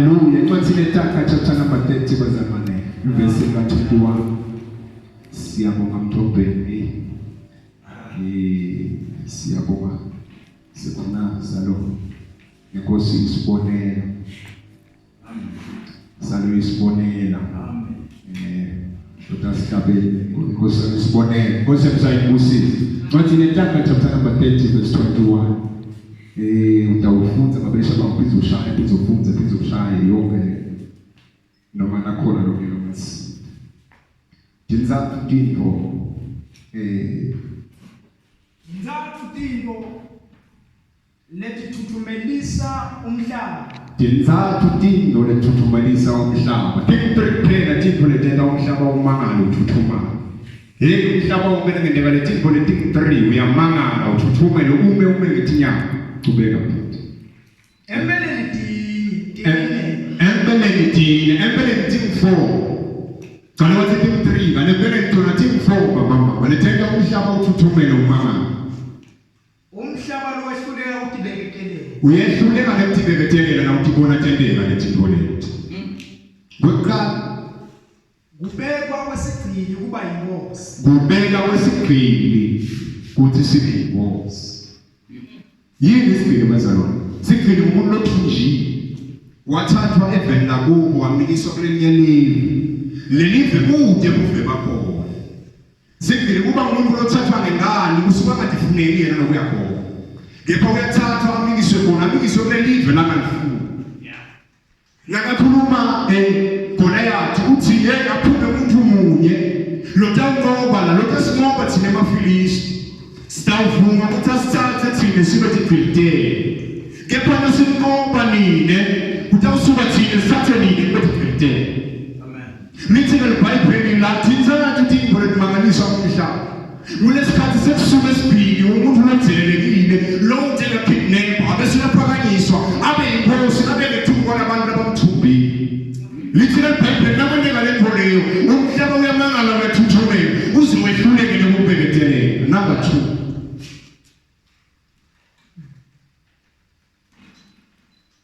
Hallelujah. Encwadzini yeTaga chapter number 30 bazalwane, verse ka 21. Siyabonga Mthombeni. Eh siyabonga sikhona salo. Inkosi isibonelo. Salo isibonela. Amen. Eh ndoda sihlabele inkosi isibonelo. Inkosi yamsayibusise. Ncwadzini yeTaga chapter number 30 verse 21. Eh utawufundza babesha bawuphindze ushaye phindze ufundze phindze ushaye yonke le noma nakhona lokho lokuthi tintsatfu tintfo eh Tintsatfu tintfo letithuthumelisa umhlaba. Tintsatfu tintfo letithuthumelisa umhlaba. Tingu-three kuphela tintfo letenta umhlaba umangale uthuthumale. Hey umhlaba wonke ningenteka letintfo letingu-three uyamangala uthuthumele ume ume ngetinyawo. Chubeka bhuti. Empeleni tinye, tine. Empeleni tine, empeleni tingu-four. Cala wathi tingu-three, kanti empeleni tona tingu-four baba mama. Letenta umhlaba uthuthumele umangale. Umhlaba lowehluleka kutibeketelela. Uyehluleka nekutibeketelela nawutibona tenteka letintfo leti. Kwekuqala Kubekwa kwesigcili kuba yinkosi. Kubeka kwesigcili kuthi sibe yinkosi. Yini isigcili bazalwane? Sigcili umuntu lothunjiwe. Wathathwa eveni lakubo wamikiswa kulelinye live. Lelive kude buve bakhona. Sigcili kuba umuntu lothathwa ngenkani kusuka angatifuneli yena lokuya khona. Kepha uyathathwa amikiswe khona amikiswe kulelive langalifuni. Nakakhuluma eh Goliath uthi yena aphume umuntu munye lotawunqoba la lotasinqoba thina emaFilisti. Sitawuvuma ukuthi asithathe thina sibe tigcilitele. Kepha nasinqoba nine kutawusuka thina sithathe nine kube tigcilitele. Amen. Lithi leliBhayibheli lathintana tintfo letimangalisa umhlaba. Kulesikhathi sekusuka esibhili umuntu lodzelelekile lowo njenge kidnapper abe seyaphakanyiswa abe yinkosi abe ngethuko labantu labamthumbile. Lithi leliBhayibheli nakwenteka le nto leyo umhlaba uyamangala uyathuthumela uze wehluleke nokubeketelela. Number 2.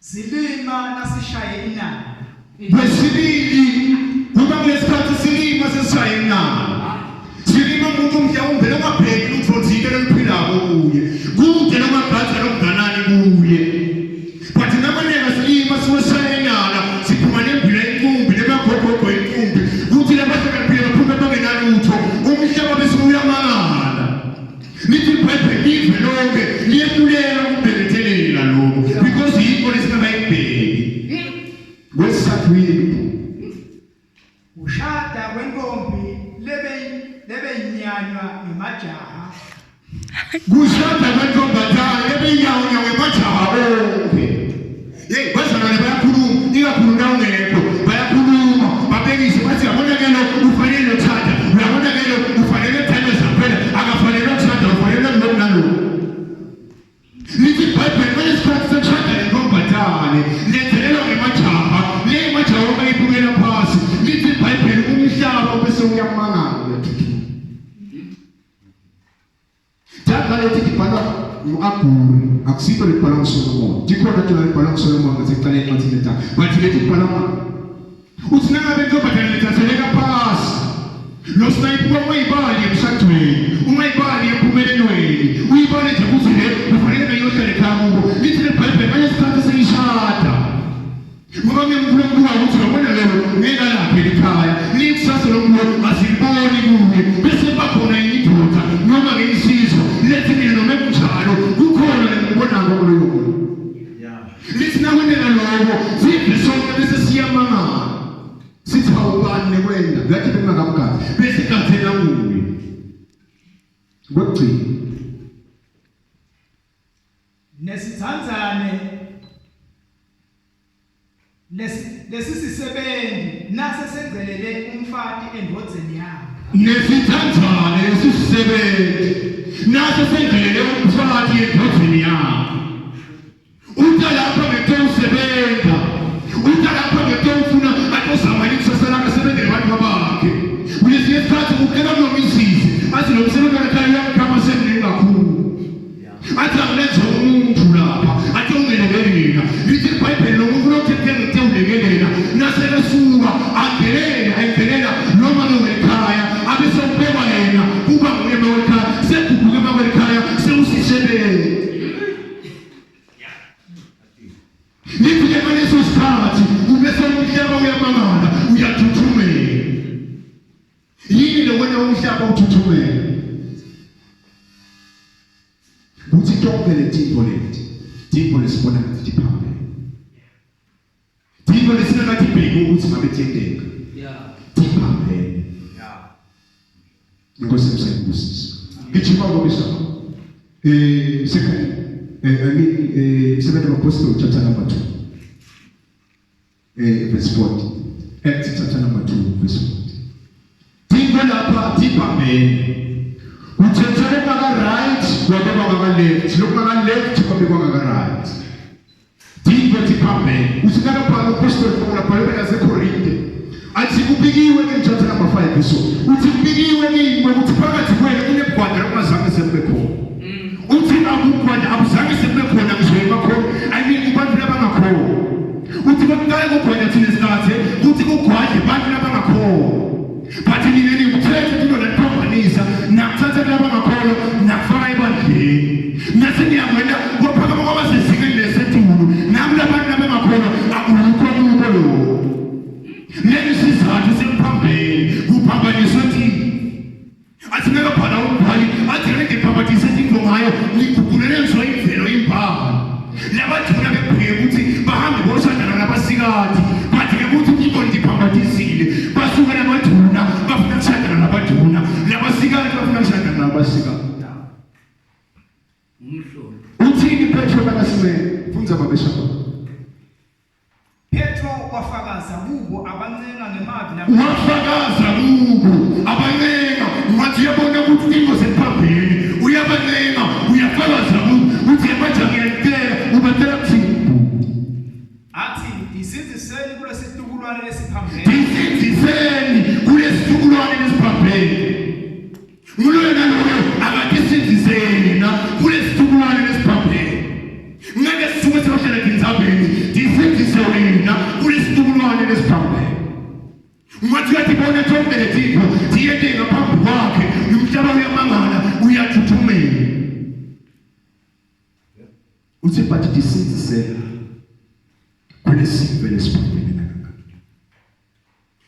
Silima nasishaye inala. Kwesibili kuba kulesikhathi silima sesishaye inala. Silima umuntu mhlawumbe longabheki lutho thile loluphilako kuye. Kude noma gadza lokunganani kuye. But namaneka silima siweshaya inala siphuma nembila inkumbi nemagogogo inkumbi kuthi labahlakaniphile baphume bangenalutho umhlaba bese uyamangala. Lithi iBhayibheli live lonke liyehluleka ukubekethelela lokho because yikho lesingakayibheki. Kwesithathu yini? Ushada kwentombi lebe lebeyinyanywa ngemajaha. Kushada kwentombazane lebeyinyanywa ngemajaha onke. Hey, bazalwane bayakhuluma, ikakhulu nawungekho, bayakhuluma, babekise bathi yabona ke lo ufanele uthanda, uyabona ke lo ufanele uthanda phela, akafanele uthanda, ufanele lokhu nalokhu. Lithi iBhayibheli kunesikhathi sekushada nentombazane, lenzelelwa ngemajaha, le majaha uma ibukela phasi, lithi iBhayibheli umhlaba bese uyamangala uyathuthuka. Taga leti tibhalwa ngu-Aguri, akusito letibhalwa nguSolomoni. Tikhona tona letibhalwa nguSolomoni ngasekuqaleni encwadzini yetaga, but leti tibhalwa uthi nangabe intombazane lethatheleka phasi lo snipe ungayibali emshadweni ungayibali empumelelweni uyibone nje ukuthi le kufanele beyohlala ekhaya kubo lithi lebhayibheli manje isikhathi seyishada Ngoba ngiyamkhuluma ukuthi uyabona lelo ngeke alaphe likhaya likusasa lomuntu asiliboni kuye bese kuba khona indoda noma ngensizwa lethi mina noma kunjalo kukhona lengikubonako kuloyo muntu lithi nakwenteka lokho sive sonke bese siyamangala sithi awubani nekwenda ngathi bengingakamgadi bese igathela kuye kwekugcina Nesithandzane Lesisisebenzi nase sengcelele umfati endvodzeni yakhe. Nesithandzane lesisisebenzi nase sengcelele umfati endvodzeni yakhe. Uta lapha ngetewusebenza. Uta lapha ngetewufuna atozama likusasa lakhe asebenzele abantu bakhe. Kulesinye isikhathi ucela kunomisizi athi lo msebenzi wakhaya uyakukhama semningi kakhulu. Athi angilenze umuntu lapha athi ungelekelela. Lithi iBhayibheli lo muntu lothethe ngithe ulekelela. Uyathuthumela. Yini lokwenta umhlaba uthuthumele? Kutsi tonke letintfo leti, tintfo lesibona ngathi tiphambene. Tintfo lesingakatibheki ukuthi ngabe tiyenteka. Yeah. Tiphambene. Yeah. Inkosi emsayibusise. Gijima ngobisa. Eh second I mean Seven of Apostles chapter number 2. Verse 40. Acts chapter number 2 verse 40. Tintfo lapha tiphambene. Uthethe lokungaka right kwabekwa ngaka left, lokungaka left kwabekwa ngaka right. Tintfo tiphambene. Uthi nakabhala uPostoli Paul abhalele naseKorinte. Athi kubikiwe ke chapter number 5 so. Uthi kubikiwe kimi ukuthi phakathi kwenu kunebugwada lokungazange sekube khona. Uthi akugwada akuzange sekube khona ngisho emakhona. I mean kubantu labangakhona. Uthi bakuqale kugwada thina isikhathi kuthi kugwadle bantu labangakhona. But nina nikuthethe into naniphambanisa nakuthatha kulabangakholwa nakufaka ebandleni. Nase niyakwenda kwaphakama kwabasezingeni lesetulu nakulabantu labangakholwa akukho kubo lokho. Leli sizathu sekuphambene kuphambaniswe thina. Athi ngeke bhala umbhali athi ngeke ngiphambanise into ngayo ngigugulele ngisho imvelo imbala. Labaduna bebheke ukuthi bahambe boshadana nabasikati bathi ke ukuthi into ndiphambanisile basuke labaduna bafuna kushadana nabaduna labasikati bafuna kushadana nabasikati. Umhlolo. Uthini Petro nakasimele? Fundza babeshaba. Petro wafakaza kubo abancenga ngemavi lamnandi. Wafakaza kubo abancenga ngathi uyabona ukuthi into sekuphambene uyabancenga uyafakaza kubo uthi manje ngiyacela ubatshela kuthini Athi isindziseni kulesitukulwane lesiphambene. Tisindziseni kulesitukulwane lesiphambene nguloyo naloyo akatisindziseni na kulesitukulwane lesiphambene ngeke sisuke siyohlala etindzabeni tisindzise wena kulesitukulwane lesiphambene ngathi uyatibona tonke letintfo tiyenteka phambi kwakhe umhlaba uyamangala uyathuthumela uthi but tisindzise kulesive lesiphambene nakangaka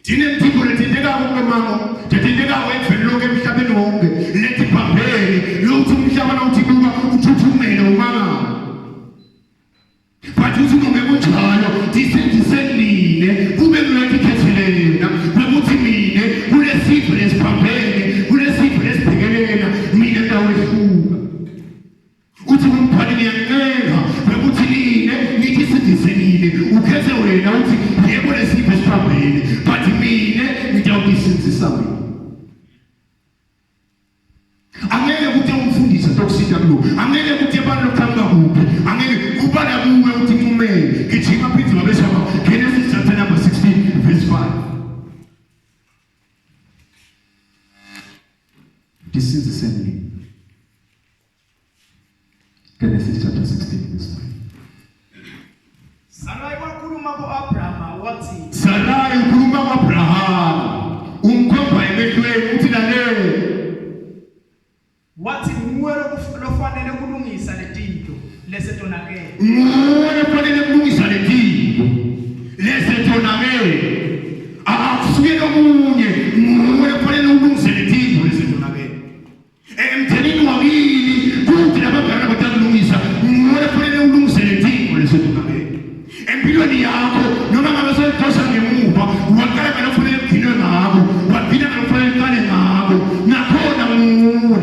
Tinemthindo lethintekako kulomango lethintekako eveni lonke emhlabeni wonke letiphambene lokuthi umhlaba nawuthi buka uthuthumele umangala but uthi noma kunjalo tisindise nine kube nguletikhethele yena kwekuthi mine kulesive lesiphambene kulesive lesibhekelena mina ngitawehluka uthi kumbhali ngiyancenga bekuthi nine nithi sindise nine ukhethe wena uthi yebo lesipho esiphambene but mine ngitawutisindisa mina angeke ukuthi umfundisi tokusita kulo angeke ukuthi abantu lokuqhamuka kuphi angeke kubala kuwe uthi ncumele gijima phindze babeshaba Genesis chapter number 16 verse 5 Tisindzise nini Genesis chapter 16 verse 5. Sarai wakhuluma ku-Abrahama wathi Sarai ukhuluma ku-Abrahama umkhomba emehlweni uthi lalela wathi nguwe lofanele kulungisa letinto lesetonakele nguwe lofanele kulungisa letinto lesetonakele akusuke lomunye nguwe lofanele ulungise letinto lesetonakele Emthenini wakini kude labangani abatakulungisa nguwe kufanele ulungise letimo lesedukakeni. Empilweni yakho noma ngabe seyidosha ngemuva waqala ngalokufanele kugcinwe ngako wagcina ngalokufanele uqale ngako nakhona nguwe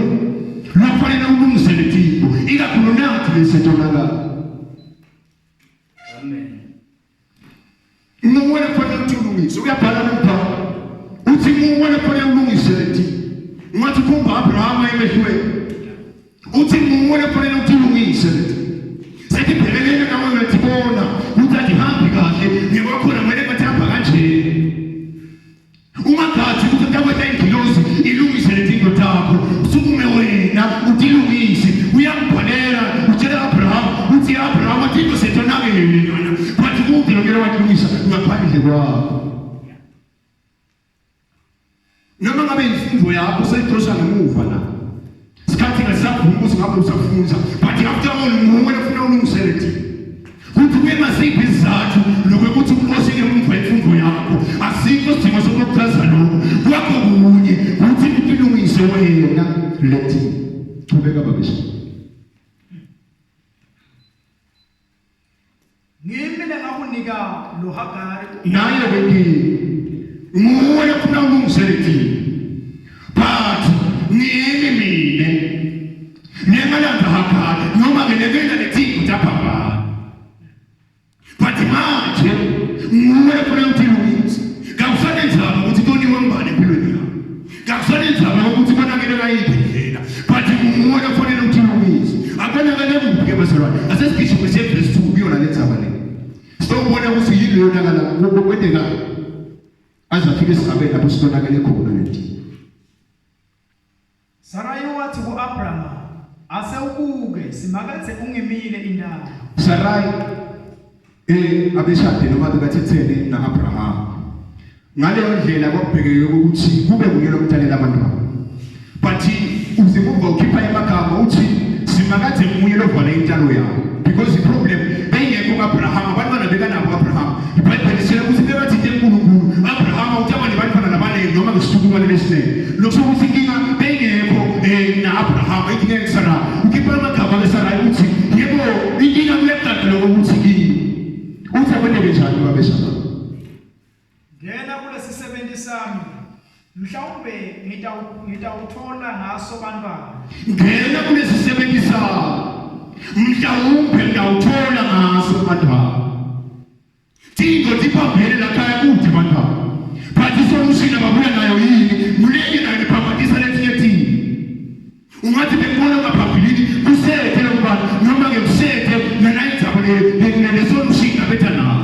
lokufanele ulungise letimo ikakhulu nathi lesetonakala. Amen. Nguwe kufanele ukuthi ulungise. Uyabhala umbhalo. Uthi nguwe kufanele ulungise leti. Ngathi khomba Abrahama emehlweni. Uthi nguwe kufanele ukuthi ulungise leti. Sethibhekelene nawe uyatibona ukuthi atihambi kahle ngekwakhona kumele ngathi hamba kanje. Ungagathi ukuthi utakwehla ingilosi ilungise letinto takho. Usukume wena utilungise. Uyambhalela utshela Abraham uthi Abraham tinto setonakele lana. But kude lokho watilungisa ngaphandle kwakho. Noma ngabe imfundo yakho seyidosha ngemuva la. Sikhathi ngasavuma ukuthi ngabe usafunza but after all nguwe ofuna ulungisele thina. Kuthi kuye ngasiphi isizathu lokuthi uxoshe ngemuva imfundo yakho asikho sidingo. leti chubeka babesha Ngimi lengakunika lo Hagari. Naye ke nguwe lofuna ulungise leti. But ngimi mina. Nengalanda Hagari noma ke nekenda leti utaphambana. But manje nguwe lofuna utilungise. Kakusane ndzaba ukuthi toniwe ngubani empilweni yakho. Kakusane ndzaba ukuthi konakele ngayiphi indlela. But nguwe lofanele utilungise. Akonakele kuphi ke bazalwane? Asesigijime siye verse 2 kuyona le ndzaba le. Sitobona ukuthi yini leyonakala kwenteka aze afike esigabeni lapho sikonakele khona leti. Sarayi wathi ku-Abrama, Ase ubuke, Simakadze ungimile intalo. Sarai eh abeshade noma bekathethene na-Abraham. Ngaleyo ndlela kwakubhekeke ukuthi kube nguye lomtalela abantwana. But uzimuva ukhipha emagama uthi Simakadze nguye lovala intalo yabo because the problem beyingekho ku-Abraham abantwana bekanabo u-Abraham. IBhayibheli lisitshela ukuthi bekathinte uNkulunkulu Abrahama utaba nebantwana labaningi noma ngesitukulwane lesiningi. Lokho ukuthi inkinga beyingekho eh na-Abrahama inkinga enguSarayi. Ukhipha amagama keSarayi uthi yebo inkinga kuyacaca lokho ukuthi kini. Uthi akwenteke njani babeshana? Ngena kulesisebenzi sami mhlawumbe ngitawuthola ngaso bantwana. Ngena kulesisebenzi sami mhlawumbe ngitawuthola ngaso bantwana. Tinto tiphambene lakhaya kude bantwana. But isolution ababuya nayo yini? Mulenye nayo niphambanisa letinye tini. Ungathi bengibona ngaphambilini kusethe lokubana noma ngekusethe nanayindzaba le solution abetha nayo.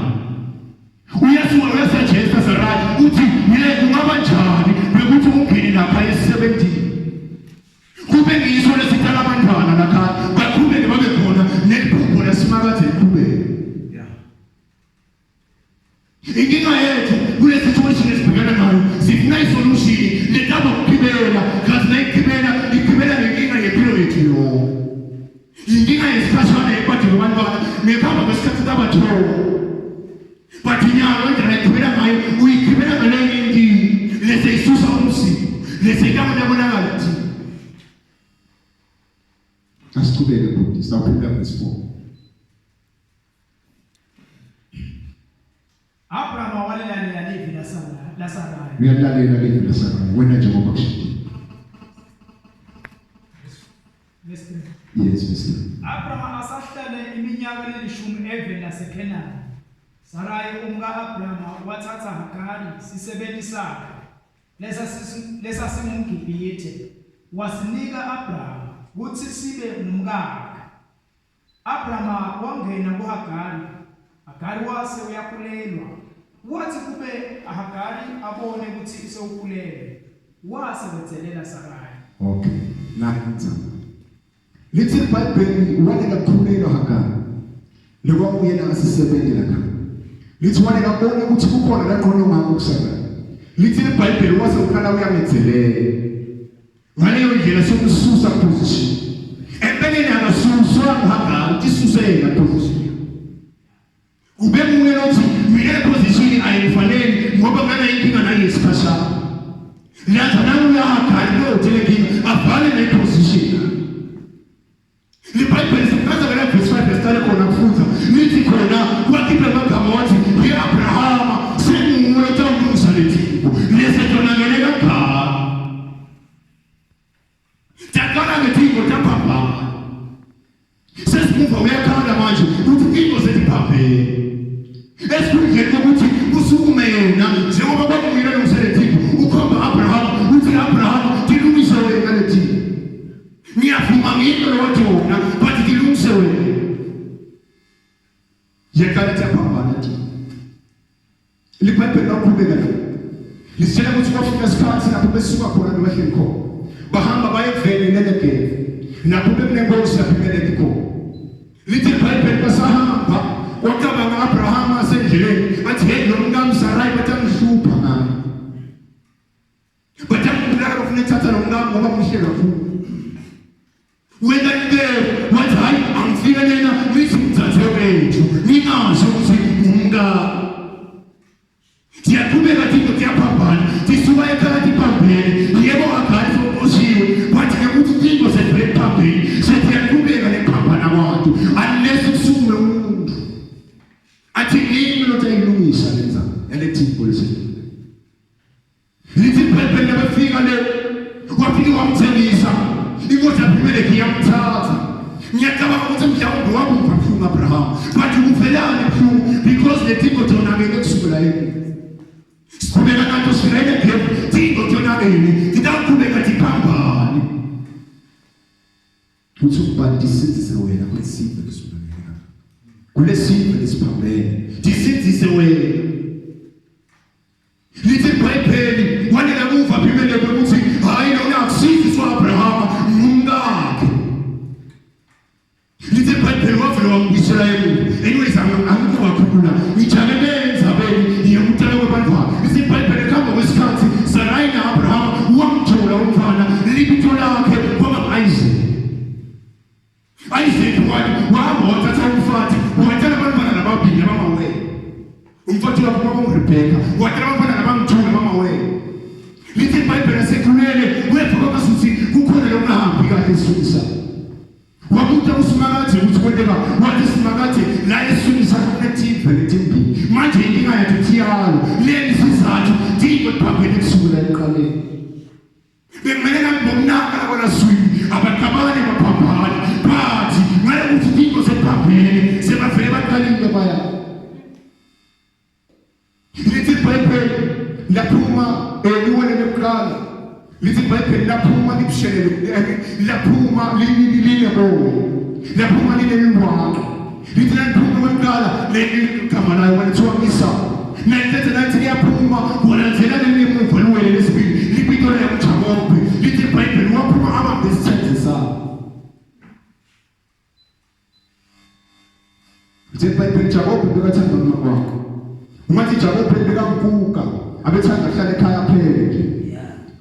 Uyasuka uyasuggesta Sarai uthi yena kungaba njani bekuthi ungene lapha esebenzini. Kube ngiso lesitala abantwana lapha baqhubeke babe khona neliphupho lesimakadze liqhubeke. Yeah. Inkinga yethu kule situation esibhekana nayo sifuna isolution letaba ukugibela kanti nayigibela igibela ngenkinga yempilo yethu yonke. Inkinga yesikhashana yebhadi kubantwana ngekuhamba kwesikhathi tabathola. But inyalo indlela ayigibela ngayo uyigibela ngalenye inkinga lese isusa umzimba lese itabonakala thina. Asichubeke bhuti sawuphinda verse 4. Abrahama walilalela livi laSarayi. Uyalilalela livi laSarayi wena njengoba kushadile. Verse 3. Yes, verse 3. Abrahama asahlale iminyaka lelishumi eveni laseKhenani. Sarayi umka-Abrahama wathatha Hagari sisebenti sakhe lesasingumGibhithe wasinika Abrahama kutsi sibe ngumkakhe. Abrama wangena kuHagari, Hagari wase uyakhulelwa. Watsi kube Hagari abone kutsi sewukhulelwe, wase wedzelela Sarayi. Okay, nansi. Lithi iBhayibheli waneka kukhulelwa Hagari. Lekwakuyena asisebenzi lapha. Lithi waneka kubona ukuthi kukhona la ngqondo ngakho kuSarayi. Lithi iBhayibheli wase uqala uyamedzelela. Ngaleyo ndlela sokususa position. Empeleni akasuswa nguHagari, utisuse yena position. Kube nguye lothi mina le position ayingifaneli ngoba ngana inkinga naye isikhashana. Lanza nami uyaHagari lo uthele inkinga avale le position. LiBhayibheli sichaza ngale verse 5 esiqale khona kufunda lithi khona wakhipha amagama wathi ngi-Abrahama senguwe otawulungisa lethibo lesetonakele kangaka. Taqala ngethibo taphambana. Sesimuva uyakhala manje uthi into sesiphambene. Esikhundleni kokuthi kusukume yena njengoba kwakunguyena lungisa lethibo ukhomba Abrahama uthi Abrahama tilungise wena lethibo. Ngiyavuma ngiyinto lowajona but ngilungise wena. Yekani siyaphambana thina. LiBhayibheli laqhubeka la. Lisitshela ukuthi kwafika isikhathi lapho besuka khona bebahleli khona. Bahamba baye eveni leNegev. Lapho bekunenkosi Abimeleki khona. Lithi iBhayibheli basahamba wacabanga Abrahama asendleleni athi hey lo mkami Sarai batangihlupha ngami. Batamubulala bafuna ukuthatha lo mkami ngoba muhle kakhulu. Wena ke wathi hayi angifike lena ngithi ngithathe wethu ngingasho ukuthi ngumkami. Siyaqhubeka thina siyaphambana sisuka ekhaya siphambene yebo akhathi sokoshiwe wathi ke ukuthi Kutsi umbhali tisindzise wena kulesive lesonakele kangaka. Kulesive lesiphambene. Tisindzise wena. Lithi iBhayibheli wanela kuva Abimeleki ukuthi hayi lona akusizi swa-Abrahama ngumkakhe. Lithi iBhayibheli wavele wambuyisela emuva. Anyways angikho kakhulu la. Ngijake le endzabeni yekutala kwebantfwana. Lithi iBhayibheli ekuhamba kwesikhathi Sarayi na-Abrahama wamthola umfana libito lakhe kwaba ngu-Isaac. Isaac wathi wahamba wathatha umfati watala abantwana lababili abamawele. Umfati wakhe kwakunguRebheka watala abantwana labangithula abamawele. Lithi iBhayibheli asekhulele wepha kwamasuthi kukhona lokungahambi kahle esiswini sakhe. Wabuta kuSimakadze ukuthi kwenteka wathi Simakadze la esiswini sakho kunetive letimbili manje inkinga yethu thiyalo leli sizathu tintfo tiphambene kusukela ekuqaleni. Bekumele ngabe bomnaka labona swini abaqabani baphambani but ngaye ukuthi tinto sephambene sebavele baqalile baya lithi ibhayibheli laphuma eliwele lokuqala lithi ibhayibheli laphuma libushelele laphuma lineboya laphuma linelilwanga lithi laliphuma kwekuqala leli gama layo kwalithiwa Esau nalithethe lathi liyaphuma walandzela leli emuva liwele lesibili libito layo uJakobe lithi ibhayibheli waphuma abambe isithende sakhe lithi ibhayibheli Jakobe bekathanda umama wakhe ungathi Jakobe bekamkuka abethanda kuhlala ekhaya phele nje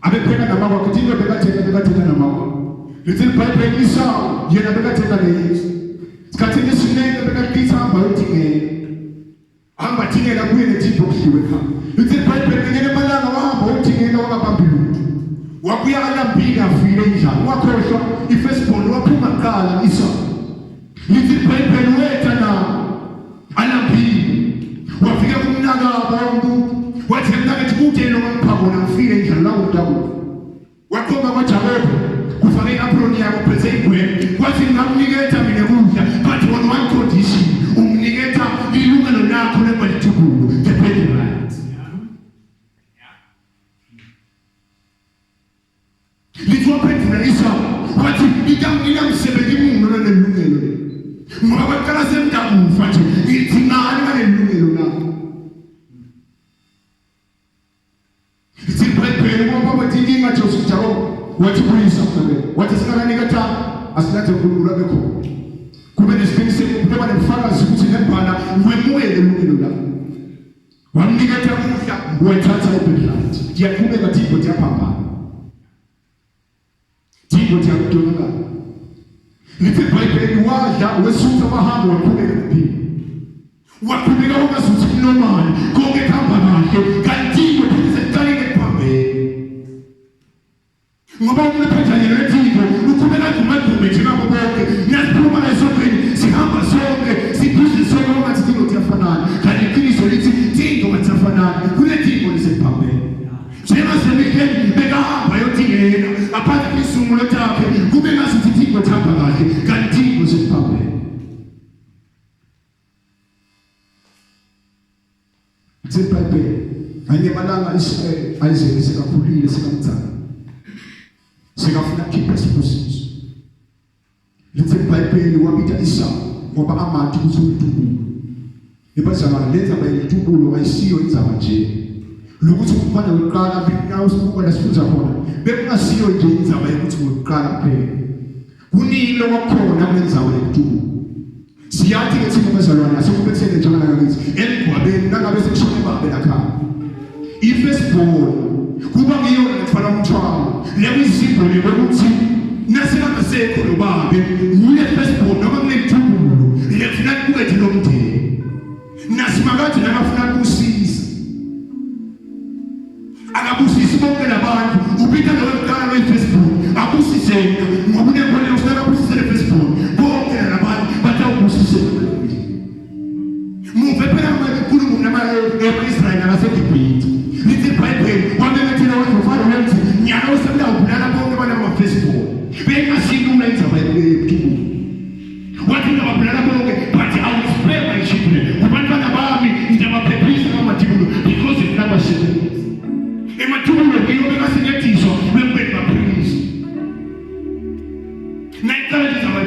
abepheka nama kwakhe thina bekathenga bekathenga nama kwakhe lithi ibhayibheli Esau yena bekathenga neyise Sikhathini esiningi bekaqitha hamba yodingela. Hamba thingela kuye nethimba okudliwe ekhaya. Lithi iBhayibheli ngelinye amalanga wahamba wothingela wangabambi lutho. Wabuya alambile afile indlala. Wakhohlwa i-firstborn waphuma kuqala Esau. Lithi iBhayibheli wetha na alambile. Wafika kumnakabo wambuka. Wathi mnakethu kude lo ngangipha kona ngifile indlala la umntakubo. Wakhomba kwaJakobe kufake i-aproni yakho phethe igwebe wathi ngingakuniketha mina kudla but on one condition unginiketha ilungelo lakho lekwalitubulo the birthright lithi waphendula Esau wathi itamsebenzi muno nalelungelo ngoba kwaqala semntakufa nje ngithi ngani ngalelungelo lakho Lithi iBhayibheli ngoba wathi inkinga Jesu Jakobe wathi buyisa mnakethu wathi singakanika ta asilathe uNkulunkulu abe khona kube nesiqiniseko kube nebufakazi ukuthi nembala wemukele ilungelo lakho wamniketha kudla wethatha ibhedlight ngiyaqhubeka thingo tiyaphambana thingo tiyakutolakala lithi ibhayibheli wadla wesutha wahamba waqhubeka nempilo waqhubeka ungazuthi kunomali konke kuhamba kahle kanti phinde sekuqalile kuphambene ngoba umuntu ephenjanyelwe thingo uqhubeka adumadume njengabo bonke nasiphuma esontweni sihamba sonke siphuze sonke ungathi thingo tiyafanana kanti iqiniso lithi thingo katiyafanani kunethingo lisekuphambene njengasemikeni bekahamba yothingela aphathe isungulo takhe kube ngazuthi thingo thamba kahle kanti thingo sekuphambene Lithi iBhayibheli nganye amalanga Israel Isaac sekakhulile sekamdzala sekafuna kukhipha isibusiso lithi iBhayibheli wabita Esau ngoba amati ukuthi ulitubulo ebazalwane le ndzaba yelitubulo ayisiyo indzaba nje lokuthi umfana wekuqala nawusibuka lasifunza khona bekungasiyo nje indzaba yokuthi wekuqala kuphela kuningi lokwakukhona kule ndzawo yelitubulo Siyathi ke thina bazalwane asikubethele njengala ngakithi emgwabeni nangabe sekushone babe lakhaya. I-firstborn kuba ngiyona lethwala umthwalo lekuyisimboli yokuthi nasekangasekho lo babe nguye firstborn noma kunelithubulo lefuna kubethe lo mndeni nasimakade nakafuna kusiza akabusisi bonke labantu ubita loyo kuqala loyi-facebook abusise yena ngoba unenkolelo kufuneka abusise le-facebook bonke labantu batawubusise muve phela unkulunkulu nama-israyeli akasegibhithe lithi ibhayibheli wamemethela wathi ufana wemthi nyalo usemlawubulala bonke abantu abama-facebook bengasilula indzaba yokutubuka wathi ngiyababulala bonke but I will spare my children kubantwana bami ngiyabaphephisa ngamadibulo because nginabasebenzi emathubulweni ngiyobe kasenyediswa bekubeni baphilisa nayiqala nje izaba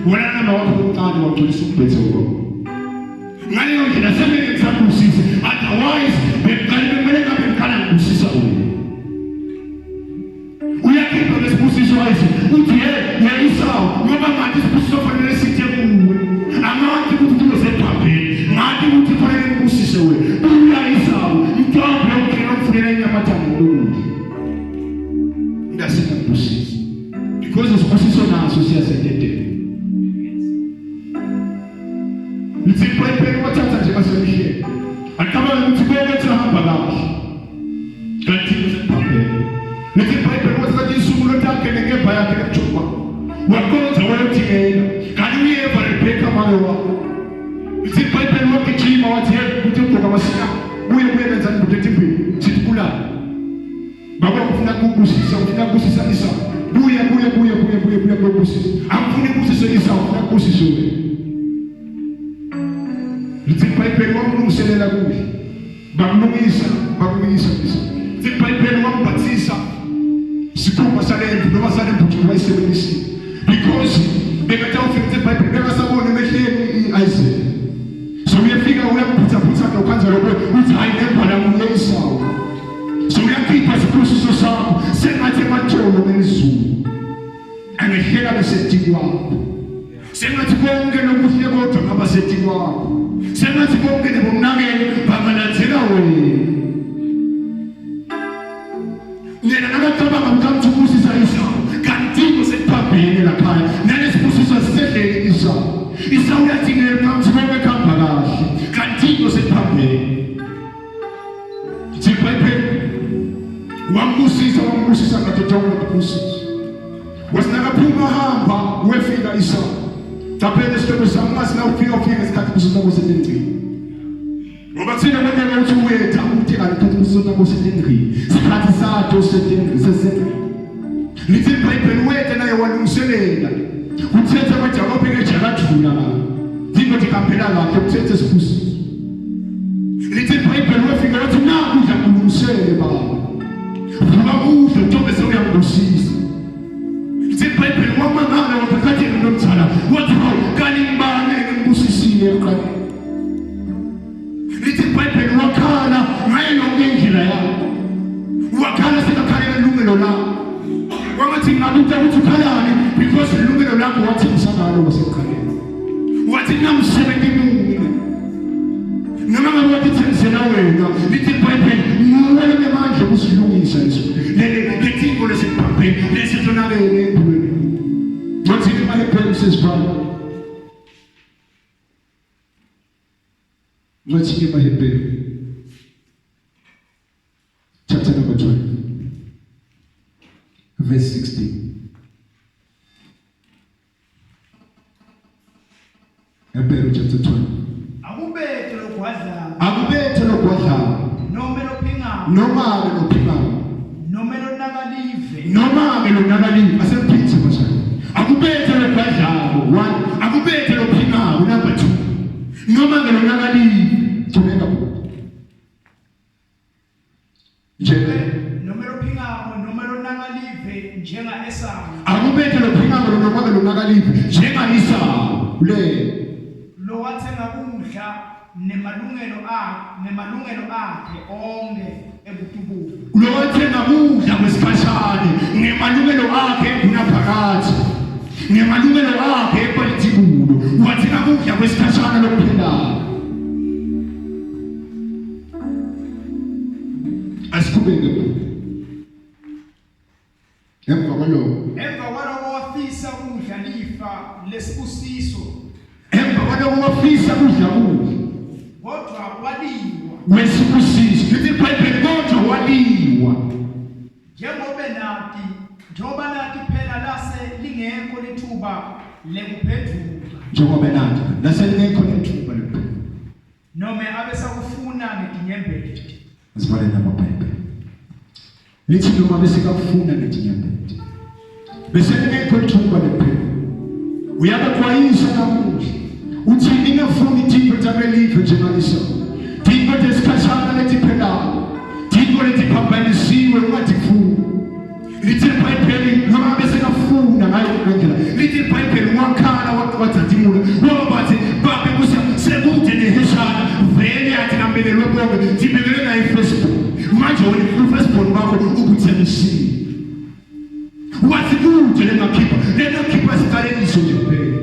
Walala nama wakho omncane wagcwalisa umbhede wakho. Ngaleyo ndlela sengeke ngisakubusise. Otherwise bekuqale bekumele ngabe ngiqala ngibusisa wena. Uyakhipha lesibusiso Isaac. Uthi hey, yeyisawu ngoba ngathi isibusiso fanele sithe kuwe. Angathi ukuthi kuzosephambili. Ngathi ukuthi fanele ngibusise wena. Buya Isawu, mthombe ungena umfunela inyamatha ngokudla. Ngasingakubusisi. Because isibusiso naso siyasentetela. Lithi iBhayibheli wathatha nje basemhleni. Acabanga ukuthi konke kuhamba kahle. Kanti usephambene. Lithi iBhayibheli wathatha insuku lotakhe nenkemba yakhe nekujuba. Waqonda wayothingela. Kanti uyeva Rebheka make wakho. Lithi iBhayibheli wagijima wathi hey kuthi ugqoka masinya. Buye buye kenzani bhuti etimbini. Sithi bulala. Baba ufuna kukubusisa, ufuna kubusisa Esau. Buya buya buya buya buya buya kuyobusisa. Angifuni kubusiswe Esau, ufuna kubusiswe wena. Lithi iBhayibheli wamlungiselela kuhle. Bamlungisa, bamlungisa Esau. Lithi iBhayibheli wambhathisa sikhumba salemvu noma salembuthi wayisebenzisile. Because bekatawufika ukuthi iBhayibheli bekasabona emehleni i-Isaac. So uyafika uyamphuthaphutha nokhanza lokho uthi hayi nembala nguye Esau. So uyakhipha isibusiso sakho sengathi ematolo ngezulu angehlela besetikwakho. Sengathi konke lokuhle kodwa ngaba setikwakho. Sengathi konke nebomnakeni bangalandzela wena. Yena nakacabanga ukuthi ubusisa Esau kanti sekuphambene lakhaya nalesibusiso sisedleni Esau. Esau uyathi ngeke konke kuhamba kahle kanti sekuphambene. IBhayibheli wambusisa wambusisa ngathi jonga ubusisa. Wasinakaphuma hamba wefika Esau. Qaphela isihlobo sami ngazi na ufika ufika ngesikhathi busiso sakho setengcini. Ngoba thina kwenteka ukuthi uyetha uthi kanti busiso sakho setengcini. Sikhathi sakho setengcini sesengcini. Lithi iBhayibheli wethe naye walungiselela. Kuthethe kwaJakobe ke jakajula la. Tinto tikaphela kahle kuthethe sibusiso. Lithi iBhayibheli wafika wathi naku udla kulungisele baba. Vuka udle utobe sewuyangibusisa. Lithi iBhayibheli wamangala waphakathi nomzala wathi hawu kani ngibane ngibusisile ekuqaleni. Lithi iBhayibheli wakhala ngayo yonke indlela yakho. Wakhala sekakhalela ilungelo lakho. Wangathi ngabuta ukuthi ukhalani because ilungelo lakho wathengisa ngalo wasekuqaleni. Wathi namsebenzi munye. Noma ngabe watithengisela wena lithi iBhayibheli nguwe lonamandla okusilungisa leso. Leli lethingo lesibhayibheli lesitholakele empilweni. Wathi imali sesibhala. Ncwadi yemaHebheru chapter number 12 verse 16. Hebheru chapter 12. Akubethe logwadlako. Akubethe logwadlako. Noma lophingako. Noma ke lophingako. Noma lonakalive. Noma ke lonakalive. Asemphithe mashana. Akubethe logwadlako. One. Akubethe lophingako. Number 2. Noma ke lonakalive. Thobeka bhuti. Njenga noma lophingako noma lonakalive njenga Esawu. Akubethe lophingako noma ke lonakalive njenga Esawu. Le lowathenga kudla nemalungelo akhe nemalungelo akhe onke ebutubulo. Lowathenga kudla kwesikhashane ngemalungelo akhe kunaphakathi. Ngemalungelo akhe epolitikulo wathenga kudla kwesikhashana lokuphelayo. Asiqhubeke bhuti. Emva kwaloko. Emva kwaloko wafisa kudla lifa lesibusiso. Emva kwaloko wafisa kudla kudla. Kodwa waliwa. Kwesibusiso. Lithi iBhayibheli kodwa waliwa. Njengobe nati, njengoba nati phela lase lingekho lithuba lekuphenduka. Njengoba nati lase lingekho lithuba lekuphenduka. Nome abesakufuna ngetinyembeti. Asivale namabhayibheli. Lithi noma besekakufuna ngetinyembeti. Bese lingekho lithuba lekuphenduka. Uyabaxwayisa namuhla. Uthi ningafuni tintfo takulelive njengalisa. Tintfo tesikhashana letiphelako. Tintfo letiphambanisiwe ungatifuni. Lithi iBhayibheli noma besekafuna ngayo le ndlela. Lithi iBhayibheli wakhala Ulithengisile. Wathi kude lengakhipha, lengakhipha siqalekiso nje kuphela.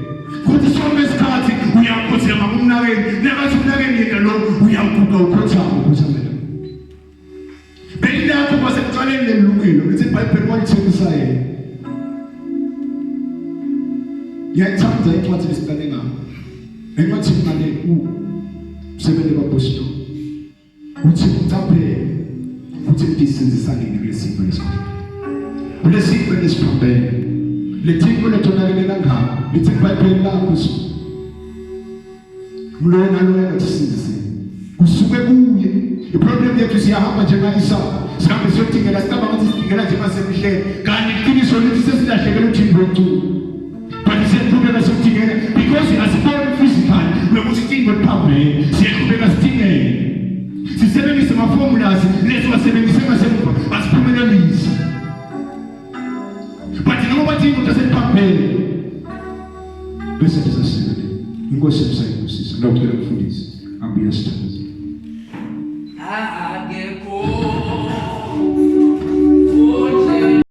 Kuthi sonke isikhathi uyakhothama kumnakeni, nakathi umnakeni yena lo uyaguqa ukhothama ukhothamela. Belilakho kwasekuqaleni lelungelo lithi iBhayibheli walithengisa yena. Ngiyayithanda incwadi lesiqale ngayo. Incwadi ngale u sebenze bapostoli. Uthi ucaphele ukuthi ngisenzisa nini kulesimo lesikhona. Kulesimo lesiphambene. Lethimbo letonakele kangaka lithi iBhayibheli lakho Mlowo naloyo angathi Kusuke kuye. Iproblem yethu siyahamba njenga-Isawu. Sihambe siyodingela sicabanga ukuthi sidingela njengasemhleni. Kanti iqiniso lithi sesilahlekele uthini lomculo. But siyaqhubeka siyodingela because asiboni physically lokuthi inkinga eliphambene. Siyaqhubeka sidingele. Sisebenzise ama-formulas lesiwasebenzise ngasemuva asiphumelelise. But noma bathi indoda seliphambene bese sizasika inkosi yethu sayibusisa ngiyacela mfundisi abuye sithandaze.